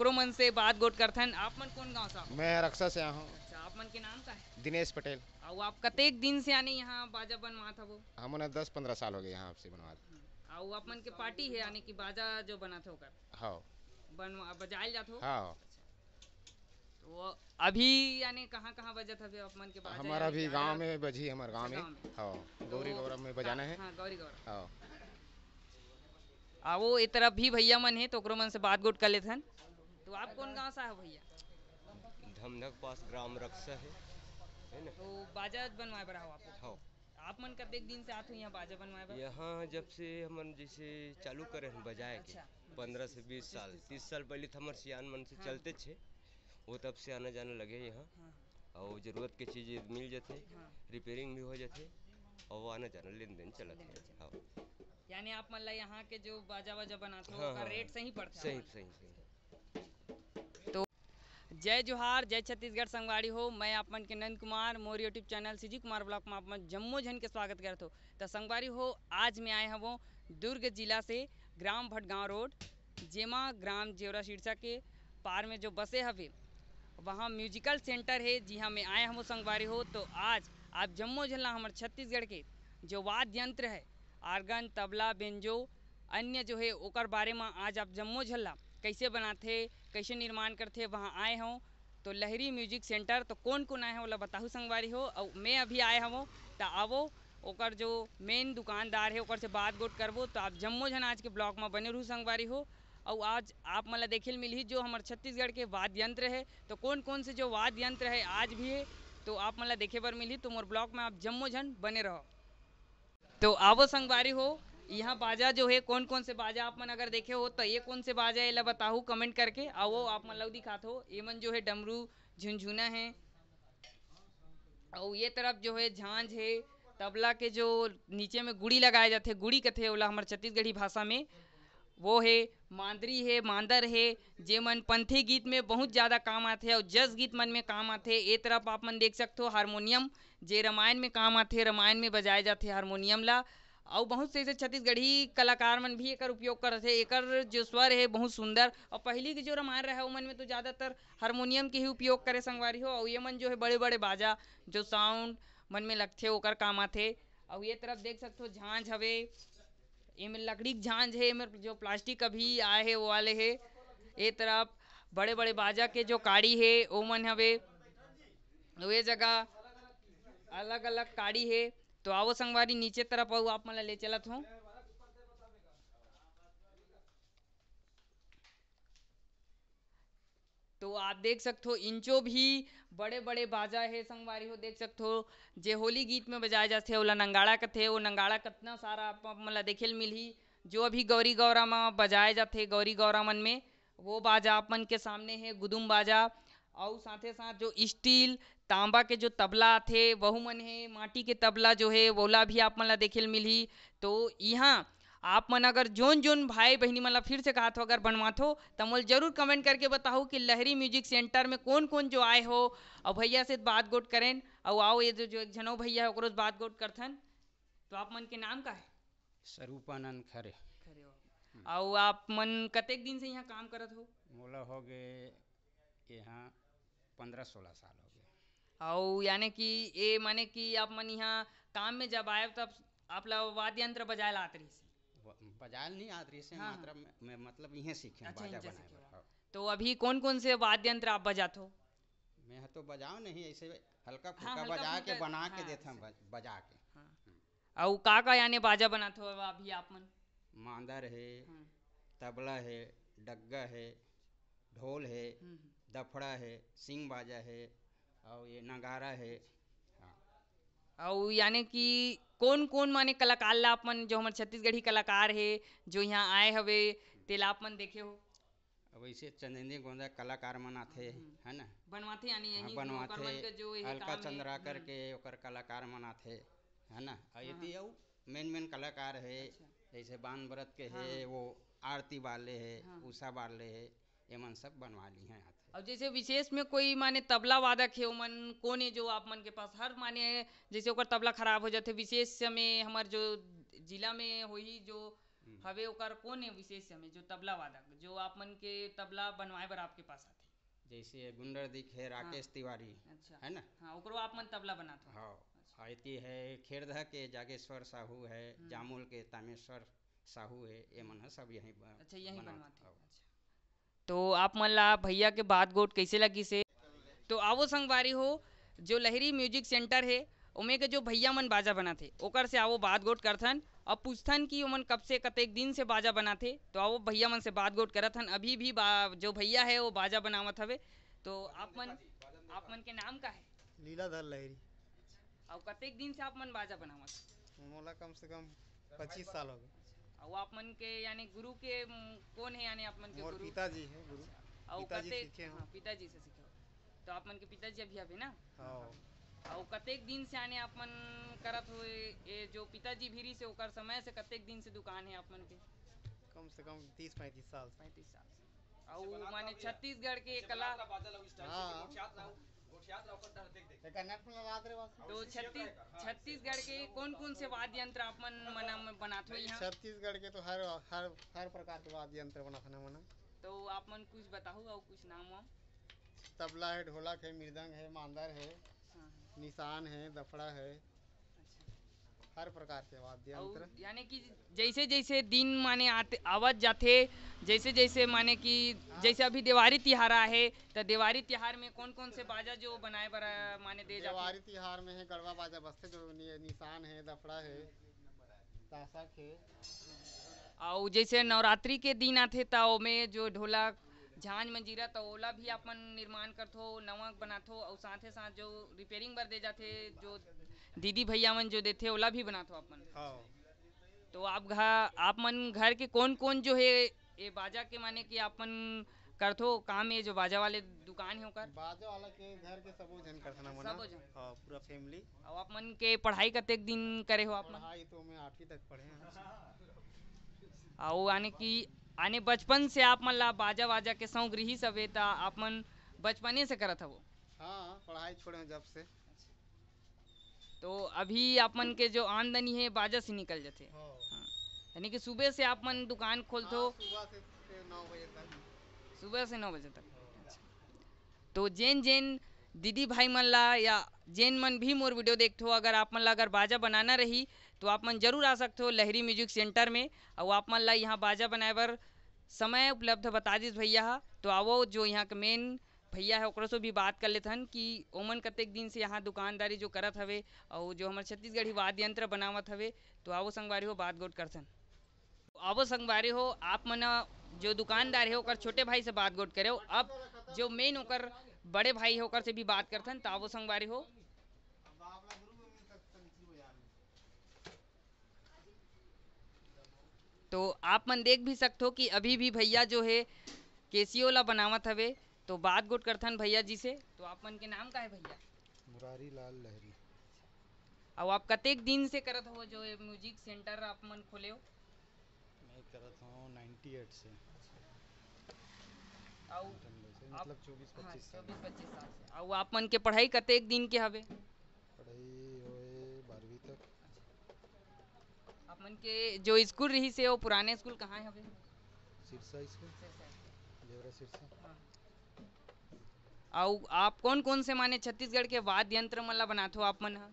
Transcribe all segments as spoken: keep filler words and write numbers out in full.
ओकरो मन से बात गोठ करथन। आप मन कोन गांव से आहो? मैं रक्सा से आया हूँ। अच्छा, आप मन के नाम का है? दिनेश पटेल। अउ आप कतेक दिन से आने यहाँ बाजा बनवात हवो? हमन दस पंद्रह साल हो गए यहाँ से बनवात। अउ आप मन के पार्टी है, यानी कि बाजा जो बनात हो ओकर? हाँ। बनवा-, बजायल जात हो? हाँ। तो अभी यानी कहाँ-कहाँ बजत हवे आप मन के बाजा, हमारा यानी भी कि गाँव अलग? में बजी, हमारे गाँव अच्छा, में। गाँव में। हाँ, तो गौरी गौरव में बजाना है। हाँ, गौरी गौरव। हाँ। आवो, ए तरफ भी भैया मन हे, तो ओकरो मन से बात गोठ कर लेथन। तो आप कोन गांव से आए हो भैया? धमधक पास ग्राम रक्सा है, है ना? तो बाजा बनवाए बर आओ आप? हाँ। आप मन कतेक दिन से आत हो यहाँ बाजा बनवाए बर? यहाँ जब से हमन जैसे चालू करे हैं बजाए के, अच्छा। पंद्रह से बीस साल, तीस साल पहले तो हमारे सियान मन से हाँ। चलते छे, वो तब से आना जाना लगे यहाँ। हाँ। और जरूरत के चीज मिल जाते, हाँ। रिपेयरिंग भी हो जाते, और वो आना जाना लेन देन चलत है। लेन देन चलत। हाँ। यानी आप मन ला यहाँ के जो बाजा वाजा बनाते हो, हाँ, ओकर हाँ, रेट हाँ। सही पड़ता है? सही, सही, सही। तो जय जोहार, जय छत्तीसगढ़ संगवारी हो। मैं आप मन के नंद कुमार, मोर YouTube channel CG Kumar blog में आप मन जम्मो झन के स्वागत करत हो। तो संगवारी हो, आज मैं आए हवों दुर्ग जिला से, ग्राम भटगांव रोड, जेमा ग्राम जेवरा सिरसा के पार में जो बसे हवे, वहाँ म्यूजिकल सेंटर है, जिहाँ मैं आए हवों संगवारी हो। तो आज आप जम्मो झन ला हमर छत्तीसगढ़ के जो वाद्य यंत्र है, आर्गन, तबला, बेंजो, अन्य जो है, ओकर बारे में आज आप जम्मो झन ला कैसे बनाथे, कैसे निर्माण करथे, वहाँ आए हवों। तो लहरी म्यूजिक सेंटर, तो कोन कोन आए हवो, ओला बताहू संगवारी हो। अउ मैं अभी आए हवों, त आवो, ओकर जो मेन दुकानदार है, ओकर से बात गोठ करबो। तो आप जम्मो झन आज के ब्लॉग में बने रहू संगवारी हो। अउ आज आप मन ला देखे ल मिलही जो हमर छत्तीसगढ़ के वाद्य यंत्र है, तो कोन कोन से जो वाद्य यंत्र है आज भी है, तो आप मन ला देखे बर मिलही। तो मोर ब्लॉग में आप जम्मो झन बने रहो। तो आवो संगवारी हो, यहाँ बाजा जो है, कोन कोन से बाजा आप मन अगर देखे हो, तो ये कोन से बाजा है, एला बताहू कमेंट करके। आवो, आप मन ला दिखात हो, ये मन जो है डमरू, झुनझुना है, अउ ये तरफ जो है झांझ है, तबला के जो नीचे में गुड़ी लगाए जाथे, गुड़ी कथे ओला हमर छत्तीसगढ़ी भाषा में, वो है मांदरी है, मांदर है, जे मन पंथी गीत में बहुत ज्यादा काम आथे अउ जस गीत मन में काम आथे। ए तरफ आप मन देख सकथो हारमोनियम, जे रामायण में काम आथे, रामायण में बजाए जाथे हारमोनियम ला। अउ बहुत से ऐसे छत्तीसगढ़ी कलाकार मन भी एकर उपयोग करथे। एकर जो स्वर है बहुत सुंदर, अउ पहिली के जो रामायण रहे ओमन में तो ज्यादातर हारमोनियम के ही उपयोग करे संगवारी हो। अउ ये मन जो है बड़े-बड़े बाजा जो साउंड मन में लगथे ओकर काम आथे। अउ ये तरफ देख सकथो झांझ हवे, एमे लकड़ी के झांझ हे, एमे जो प्लास्टिक अभी आए हे वो वाले हे। ए तरफ बड़े-बड़े बाजा के जो काड़ी हे ओमन हवे, अउ ये जगह अलग-अलग काड़ी हे। तो आवो संगवारी नीचे तरफ अउ आप मन ला ले चलत हों। तो आप देख सकथो इंचो भी बड़े-बड़े बाजा हे संगवारी हो, देख सकथो जे होली गीत में बजाए जाथे ओला नंगाड़ा कथे। वो नंगाड़ा कतना सारा आप मन ला देखे ल मिलही, जो अभी गौरी गौरा म बजाए जाथे, गौरी गौरा मन में वो बाजा आप मन के सामने हे, गुदुम बाजा। अउ साथे साथ जो स्टील तांबा के जो तबला आथे वहू मन हे, माटी के तबला जो हे वोला भी आप मन ला देखे ल मिलही। तो इहाँ आप मन अगर जोन जोन भाई बहिनी मन ला फिर से कहत हो अगर बनवाथो त मोल जरूर कमेंट करके बताहू कि लहरी म्यूजिक सेंटर में कोन कोन जो आए हो। अउ भैया से बात गोठ करेन अउ आओ ये जो, जो एक झनो भैया है ओकरो से बात गोठ करथन। तो आप मन के नाम का है? स्वरूपानंद खरे। खरे हो। हम्म। अउ आप मन कतेक दिन से यहाँ काम करत हो? मोला हो गए यहाँ पंद्रह सोलह साल हो गए। अउ यानी कि ये माने कि आप मन यहाँ काम में जब आए तब आप ला वाद्य यंत्र बजाए ला आत रहिस? व-, बजाए नहीं आत रहिस, हाँ, हाँ। मात्रा में, में मतलब इहें सीखे अच्छा, बाजा इहें बनाए सीखे बर, हो। हाँ। तो अभी कौन कौन से वाद्य यंत्र आप बजात हो? मैं ह तो बजाओ नहीं, ऐसे हल्का हाँ, फुल्का हल्का बजा के फुल्का, बना के हाँ, देथन ऐसे। बज-, बजा के। हाँ। हम्म। अउ का का यानी बाजा बनात हो अभी आप मन? मांदर हे, हम्म। तबला हे, डग्गा हे, ढोल हे, हम्म, हम्म। दफड़ा हे, सिंग बाजा हे, अउ ये नगारा हे। हाँ। अउ यानी कि कोन कोन माने कलाकार ला आप मन, जो हमर छत्तीसगढ़ी कलाकार हे, जो यहाँ आए हवे, तेला आप मन देखे हो? अब ऐसे चंदेंदी गोंदा कलाकार मन आथे, हम्म। है ना? बनवाथे यानी हाँ, यही बनवाथे। ओकर मन के जो ये अलका काम हे, चंद्राकर हम्म। के ओकर कलाकार मन आथे, है ना? अउ हाँ, यदि हाँ। अउ मेन मेन कलाकार हे, अच्छा। जैसे बान व्रत के हे, हाँ। वो आरती वाले हे, हाँ। उषा वाले हे, ये मन सब बनवा ली हैं आथे। अउ जैसे विशेष में कोई माने तबला वादक हे, ओमन कोन हे जो आप मन के पास हर माने जैसे ओकर तबला खराब हो जाथे, विशेष में हमर जो जिला में होही जो हम्म। हवे ओकर कोन हे विशेष हवे जो तबला वादक, जो आप मन के तबला बनवाए बर आपके पास आथे? जैसे गुंडरदी के हे राकेश हाँ। तिवारी, अच्छा। है ना? हाँ, ओकरो आप मन तबला बनात हो? हाँ। अच्छा। हाँ, एती हे खेड़दह के जागेश्वर साहू हे, हम्म। जामुल के तामेश्वर साहू हे, ये मन ह सब यहीं ब-, अच्छा, यहीं बनात बनवाथे। हाँ। अच्छा। तो आप मन ला भैया के बात गोठ कैसे लगिस हे? तो आवो संगवारी हो, जो लहरी म्यूजिक सेंटर हे, ओमे के जो भैया मन बाजा बनाथे, ओकर से आवो बात गोठ करथन। अब पूछथन कि ओमन कब से, कतेक दिन से बाजा बनाथे। तो आवो भैया मन से बात गोठ करत हन। अभी भी बा-, जो भैया हे, वो बाजा बनावत हवे। तो आप मन, आप मन के नाम का हे? लीलाधर लहरी। अउ कतेक दिन से आप मन बाजा बनावत? मोला कम से कम पच्चीस साल हो गए। अउ आप मन के यानी गुरु के, उम, कोन हे यानी आप मन के मोर गुरु? पिताजी हे गुरु। अउ पिताजी कते-, सीखे हो। हाँ, पिताजी से सीखे हो। तो आप मन के पिताजी अभी हवे ना? हाँ। अउ कतेक दिन से यानी आप मन करत हो ये, ये जो पिताजी भी रहिस हे, ओकर समय से कतेक दिन से दुकान हे आप मन के? कम से कम तीस पैंतीस साल से। पैंतीस साल से। अउ माने छत्तीसगढ़ के कला। हाँ। एकर net में लगा दे बस। तो छत्तीस-, छत्तीसगढ़ के कौन-कौन से वाद्य यंत्र आप मन मना में बनात हो यहाँ? छत्तीसगढ़ के तो हर, हर, हर प्रकार के वाद्य यंत्र बनात हन हमन। तो आप मन कुछ बताहू अउ कुछ नाम वाम? तबला हे, ढोलक हे, मृदंग हे, मांदर हे, हाँ। निशान हे, दफड़ा हे। अच्छा। हर प्रकार के वाद्य अउ यंत्र। यानी कि जैसे जैसे दिन माने आते, आवत जाथे, जैसे जैसे माने कि जैसे अभी देवारी तिहार आहे, त देवारी तिहार में कौन कौन से बाजा जो बनाए बर, अ, माने दे जाथे? देवारी तिहार में हे गड़वा बाजा बजथे, जो नि-, निशान हे, दफड़ा हे, तासक हे। अउ जैसे नवरात्रि के दिन आथे, त ओमे जो ढोलक, झांझ मंजीरा, त ओला भी आप मन निर्माण करथो, नवा बनाथो, अउ साथे साथ जो repairing बर दे जाथे, जो दीदी भैया मन जो देथे, ओला भी बनाथो आप मन। हाँ। तो आप घ-, आप मन घर के कौन कौन जो हे, ये बाजा के माने कि आप मन करथो काम, ये जो बाजा वाले दुकान हे ओकर? बाजा वाला के घर के सबो झन करथन हमन। सबो झन? हाँ, पूरा family। अउ आप मन के पढ़ाई कतेक दिन करे हो आप मन? पढ़ाई तो मैं आठवीं तक पढ़े हंव। अउ आने कि, आने बचपन से आप मन ला बाजा वाजा के शौक रिहिस हवे, त आप मन बचपने से करत हवो? हाँ, पढ़ाई छोड़े हंव जब से। तो अभी आप मन के जो आमदनी हे, बाजा से निकल जाथे? हाँ। हाँ। यानी कि सुबह से आप मन दुकान खोलथो? हाँ, सुबह से, से नौ बजे तक। सुबह से नौ बजे तक। हाँ। अच्छा। तो जेन जेन दीदी भाई मन ला या जेन मन भी मोर video देखथो, अगर आप मन ला अगर बाजा बनाना रही, तो आप मन जरूर आ सकथो लहरी म्यूजिक सेंटर में। अउ आप मन ला यहाँ बाजा बनाए बर समय उपलब्ध बता दिस भैया हा। तो आवो, जो यहाँ के main भैया हे, ओकरो से भी बात कर लेथन कि ओमन कतेक दिन से यहाँ दुकानदारी जो करत हवे, अउ जो हमर छत्तीसगढ़ी वाद्य यंत्र बनावत हवे। तो आवो संगवारी हो, बात गोठ करथन। आवो संगवारी हो, आप मन जो दुकानदार हे, ओकर छोटे भाई से बात गोठ करे हो। अब जो main ओकर बड़े भाई हे, ओकर से भी बात करथन। त आवो संगवारी हो। तो आप मन देख भी सकथो कि अभी भी भैया जो हे, केसियो ला बनावत हवे। तो बात गोठ करथन भैया जी से। तो आप मन के नाम का हे भैया? मुरारी लाल लहरी। अउ आप कतेक दिन से करत हो जो ये म्यूजिक सेंटर आप मन खोले हो? मैं करत हूँ ninety eight से। अउ मतलब आप चौबीस हाँ, पच्चीस साल। चौबीस पच्चीस साल से। अउ आप मन के पढ़ाई कतेक दिन के हवे? पढ़ाई होए बारहवीं तक। आप मन के जो स्कूल रहिस हे, वो पुराने स्कूल कहाँ हवे? सिरसा स्कूल। सिरसा स्कूल। देवरा सिरसा। हाँ। अउ आप कौन कौन से माने छत्तीसगढ़ के वाद्य यंत्र मन ला बनाथो आप मन ह?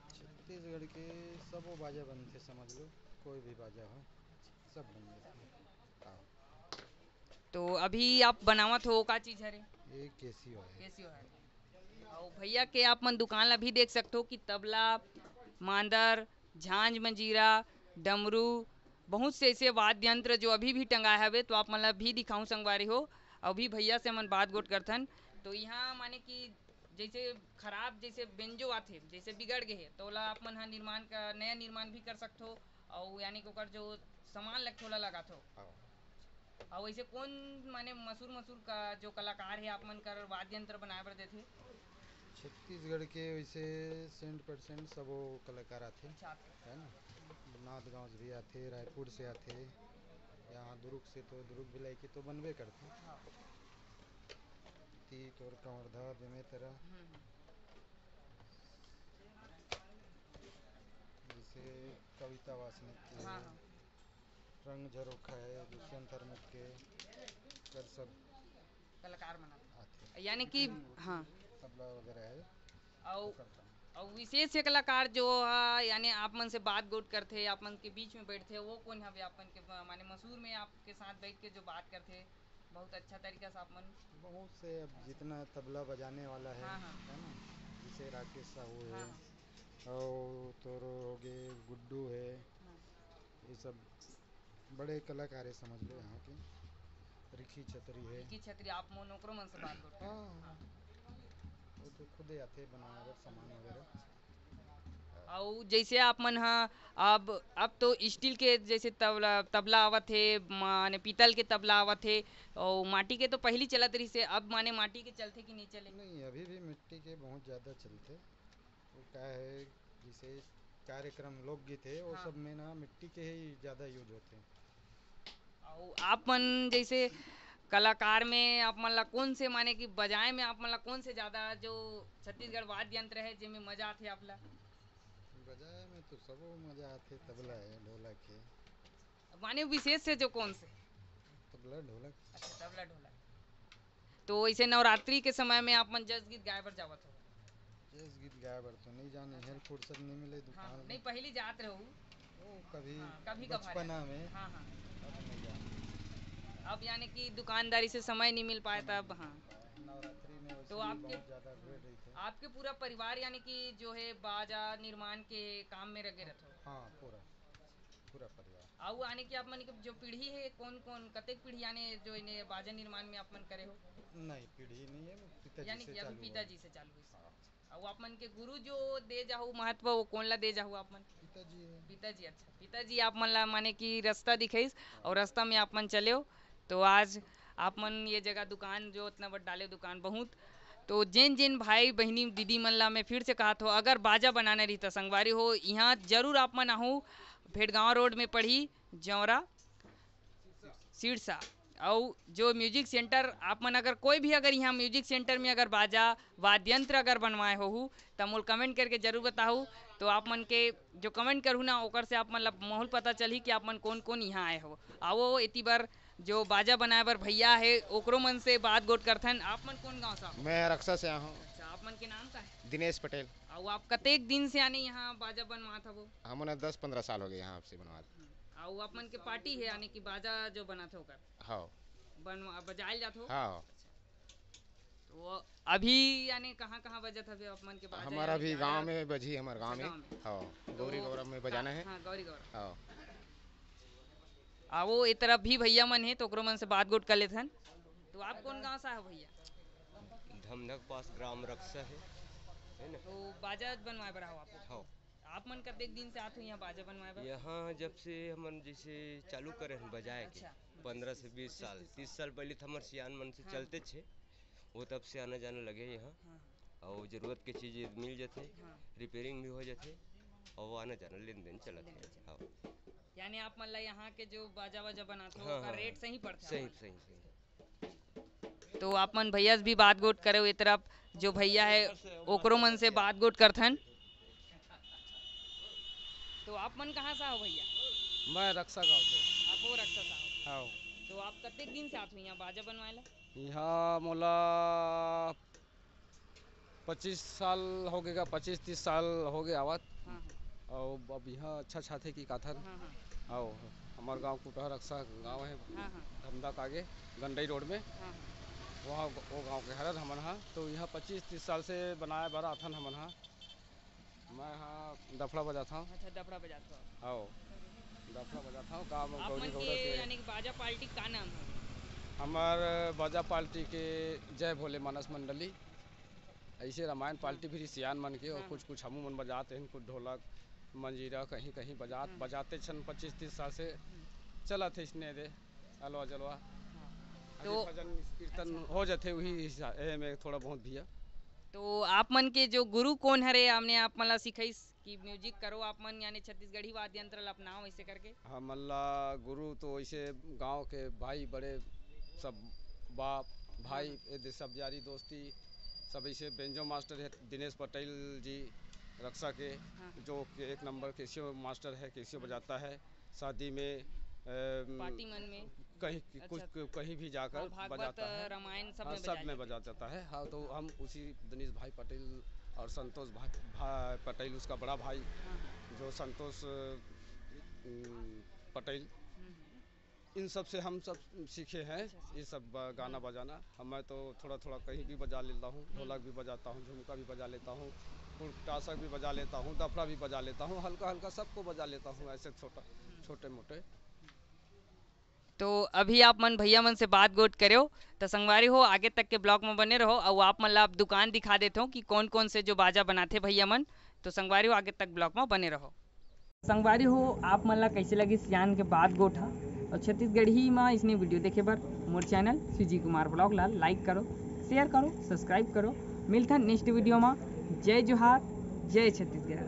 छत्तीसगढ़ के सबो बाजा बनथे, समझ लो, कोई भी बाजा हो, सब बन जाथे। हाँ। तो अभी आप बनावत हो, का चीज हरे? ये केसियो है। केसियो है। अउ भैया के आप मन दुकान ला भी देख सकथो कि तबला, मांदर, झांझ मंजीरा, डमरू, बहुत से ऐसे वाद्य यंत्र जो अभी भी टंगाए हवे, तो आप मन ला भी दिखाऊं संगवारी हो। अभी भैया से हमन बात गोठ करथन। तो यहाँ माने कि जैसे खराब, जैसे बेंजो आथे, जैसे बिगड़ गए हे, तो ओला आप मन ह निर्माण का, नया निर्माण भी कर सकथो। अउ यानी कि ओकर जो सामान लगथे, ओला लगाथो। हाँ। अउ वैसे कौन माने मशहूर, मशहूर का जो कलाकार हे, आप मन कर वाद्य यंत्र बनाए बर देथे? छत्तीसगढ़ के वैसे cent percent सबो कलाकार आथे, अच्छा, आथे। है ना? नांदगांव से भी आथे, रायपुर से आथे, यहाँ दुर्ग से तो, दुर्ग भिलाई के तो बनबे करथे। हाँ। तीत और कंवरधा, बेमेतरा, हम्म, हम्म। जैसे कविता वासनिक के, हाँ, हाँ। रंग झरोखा है, दुष्यंत हरमुख के, कर सब कलाकार मन आथे। यानी कि हाँ। तबला वगैरह है, अउ करता हूँ। अउ विशेष से कलाकार जो ह, यानी आप मन से बात गोट करथे, आप मन के बीच में बैठथे, वो कौन हवे आप मन के, माने मसूर में आपके साथ बैठ के जो बात करथे, बहुत अच्छा तरीका से आप मन बहुत से अब जितना तबला बजाने वाला है, हाँ, हाँ। है ना, जैसे राकेश साहू है, हाँ। और तोर हो गए गुड्डू है, हाँ। ये सब बड़े कलाकार है, समझ लो यहाँ के। रिखी छतरी है। रिखी छतरी, आप मन ओकरो मन से बात गोट करथे। हाँ, वो तो खुदे आते बनाना अगर सामान वगैरह। अउ जैसे आप मन ह अब अब तो स्टील के जैसे तबला तबला आवत हे, माने पीतल के तबला आवत हे, अउ माटी के तो पहली चलत रहिस हे, अब माने माटी के चलथे कि नहीं चले? नहीं, अभी भी मिट्टी के बहुत ज़्यादा चलते। वो क्या है, जैसे कार्यक्रम लोकगीत है, वो हाँ। सब में ना मिट्टी के ही ज़्यादा यूज होते हैं। अउ आप मन जैसे कलाकार में आप मन ला कौन से, माने कि बजाए में आप मन ला कौन से ज्यादा जो छत्तीसगढ़ वाद्य यंत्र है जेमे मजा आथे आप ला? बजाए में तो सब मज़ा आते, तबला है, ढोलक है। माने विशेष से जो कौन से? तबला, ढोलक। अच्छा, तबला ढोलक। तो ऐसे नवरात्रि के समय में आप मन जस गीत गाए बर जावत हो? जस गीत गाए बर तो नहीं जाने, हेल फुर्सत नहीं मिले हाँ, दुकान नहीं में। पहली जात रहू। वो कभी हाँ, कभी कभार बचपना यार। में। हाँ, हाँ। अब नहीं जाने। अब यानी कि दुकानदारी से समय नहीं मिल पाए तब। हाँ। नवरात्रि में वैसे तो भी आपके बहुत ज़्यादा भीड़ रही थी। आपके पूरा परिवार यानी कि जो है बाजा निर्माण के काम में लगे रहते हो? हाँ, पूरा पूरा परिवार। अउ आने की आप मन के जो पीढ़ी है, कौन कौन कतेक पीढ़ी यानी जो इन्हें बाजा निर्माण में आप मन करे हो? नहीं, पीढ़ी नहीं है, वो पिताजी यानी से कि अभी चालू हुआ। पिताजी से चालू हुई। अउ आप मन के गुरु जो दे जाहू महत्व, वो कौन ला दे जाहू आप मन? पिताजी है। पिताजी। अच्छा, पिताजी आप मन ला माने कि रास्ता दिखाइस और रास्ता में आप मन चले हो। तो आज आप मन ये जगह दुकान जो इतना बड़ डाले दुकान बहुत, तो जेन जेन भाई बहिनी दीदी मन ला मैं फिर से कहा थो, अगर बाजा बनाना रही तो संगवारी हो, यहाँ जरूर आप मन आहू। भेड़गांव रोड में पड़ी जौरा सिरसा। अउ जो म्यूजिक सेंटर आप मन अगर कोई भी अगर यहाँ म्यूजिक सेंटर में अगर बाजा वाद्य यंत्र अगर बनवाए होहू त मोल कमेंट करके जरूर बताहू। तो आप मन के जो कमेंट करहू ना ओकर से आप मन ला माहौल पता चलही कि आप मन कौन कौन यहाँ आए हो। आओ एती बर जो बाजा बनाए बर भैया है ओकरो मन से बात गोट करथन। आप मन कौन गांव से हो? मैं रक्सा से आया हूँ। अच्छा, आप मन के नाम का है? दिनेश पटेल। अउ आप कतेक दिन से यानी यहाँ बाजा बनवात हवो? हमन दस पंद्रह साल हो गए यहाँ से बनवात। अउ आप मन के पार्टी है यानी कि बाजा जो बनात हो ओकर हाँ। बनवा बजायल जात हो? हाँ। तो अभी यानी कहाँ कहाँ बजत हवे आप मन के बाजा हमारा यानी भी कि गांव आया? में बजी, हमारे गांव अच्छा, में। गांव में। हाँ। तो गौरी गौरव में बजाना है। हाँ, गौरी गौरव। हाँ। आओ ए तरफ भी भैया मन है तो ओकरो मन से बात गोट कर लेथन। तो आप कौन गांव से हो भैया? धमधक पास ग्राम रक्सा है, है ना? तो बाजा बनवाए बर आओ आप लोग? हाँ। आप मन कतेक दिन से आत हो यहाँ बाजा बनवाए बर? यहाँ जब से हमन जैसे चालू करे हैं बजाए के, अच्छा। पंद्रह से बीस साल, तीस साल पहले तो हमारे सियान मन से हाँ। चलते छे, वो तब से आना जाना लगे यहाँ। हाँ। और जरूरत के चीज मिल जाते, हाँ। रिपेयरिंग भी हो जाते, और वो आना जाना लेन देन चलत है। हाँ। यानी आप मन ला यहाँ के जो बाजा वाजा बनाते हो हाँ, ओकर हाँ, रेट हाँ। सही पड़ता सही है? सही सही। तो आप मन भैया से भी बात गोट करे, ये तरफ जो भैया है ओकरो मन से बात गोट करथन। तो आप मन कहाँ से हो भैया? मैं रक्सा गांव से। आप वो रक्सा से हो। हाँ। तो आप कतेक दिन से आत हो यहाँ बाजा बनवाए ला? यहाँ मोला पच्चीस साल हो गएगा, पच्चीस तीस साल हो गए आवत। हाँ, हाँ। और अब यहाँ अच्छा छाथे की काथन। हाँ, हाँ। आओ, हमार गांव कुटहर रक्सा गांव है, हाँ, हाँ। धमदा के आगे गंडई रोड में। हाँ, हाँ। वहाँ वो गांव के हरन हमन हा। तो यहाँ पच्चीस तीस साल से बनाए बर आथन हमन हा। मैं हा दफड़ा बजात हूँ। अच्छा, दफड़ा बजात हो। आओ, दफड़ा बजात हूँ। गाँव में आप गौरी मन गौरा के के। यानी कि बाजा पार्टी का नाम है? हमार बाजा पार्टी के जय भोले मानस मंडली, ऐसे रामायण पार्टी भी सियान मन के, और हाँ। कुछ कुछ हमू मन बजाते हैं, कुछ ढोलक मंजीरा कहीं कहीं बजात हाँ। बजाते छन पच्चीस तीस साल से चलत है इसने दे अलवा जलवा। तो अभी भजन कीर्तन हो जाते वही हिसाब ए में थोड़ा बहुत भैया। तो आप मन के जो गुरु कौन हरे, आपने आप मन ला सिखाइस कि म्यूजिक करो आप मन, यानी छत्तीसगढ़ी वाद्य यंत्र ला अपनाओ ऐसे करके? हमन ला गुरु तो ऐसे गांव के भाई बड़े सब बाप भाई, ये दे सब यारी दोस्ती सब ऐसे बेंजो मास्टर है दिनेश पटेल जी रक्सा के, हाँ। जो कि एक नंबर कैसियो मास्टर है, कैसियो बजाता है। शादी में पार्टी मन में? कहीं, कुछ, कहीं भी जाकर बजाता है। रामायण सब में बजाया जाता है। हाँ, तो हम उसी दिनेश भाई पटेल और संतोष भाई, भाई पटेल, उसका बड़ा भाई, हाँ, हाँ। जो संतोष, उम, पटेल, हम्म, हम्म। इन सब से हम सब सीखे हैं। अच्छा, अच्छा। ये सब ब-, गाना, हम्म, बजाना। हम, मैं तो थोड़ा थोड़ा कहीं भी बजा लेता हूँ, हम्म। ढोलक भी बजाता हूँ, झुमका भी बजा लेता हूँ, कुल टासक भी बजा लेता हूँ, दफड़ा भी बजा लेता हूँ, हल्का हल्का सबको बजा लेता हूँ, ऐसे छोटा, हम्म, छोटे मोटे। तो अभी आप मन भैया मन से बात गोठ करेव, तो संगवारी हो, आगे तक के ब्लॉग में बने रहो। और आप मन ला आप दुकान दिखा देते हो कि कौन कौन से जो बाजा बनाते भैया मन। तो संगवारी हो, आगे तक ब्लॉग में बने रहो। संगवारी हो, आप मन ला कैसे लगी सियान के बात गोठ ह? और छत्तीसगढ़ी मा इसने वीडियो देखे बर मोर चैनल सीजी कुमार ब्लॉग ला लाइक करो, शेयर करो, सब्सक्राइब करो। मिलथन नेक्स्ट वीडियो मा। जय जोहार, जय छत्तीसगढ़।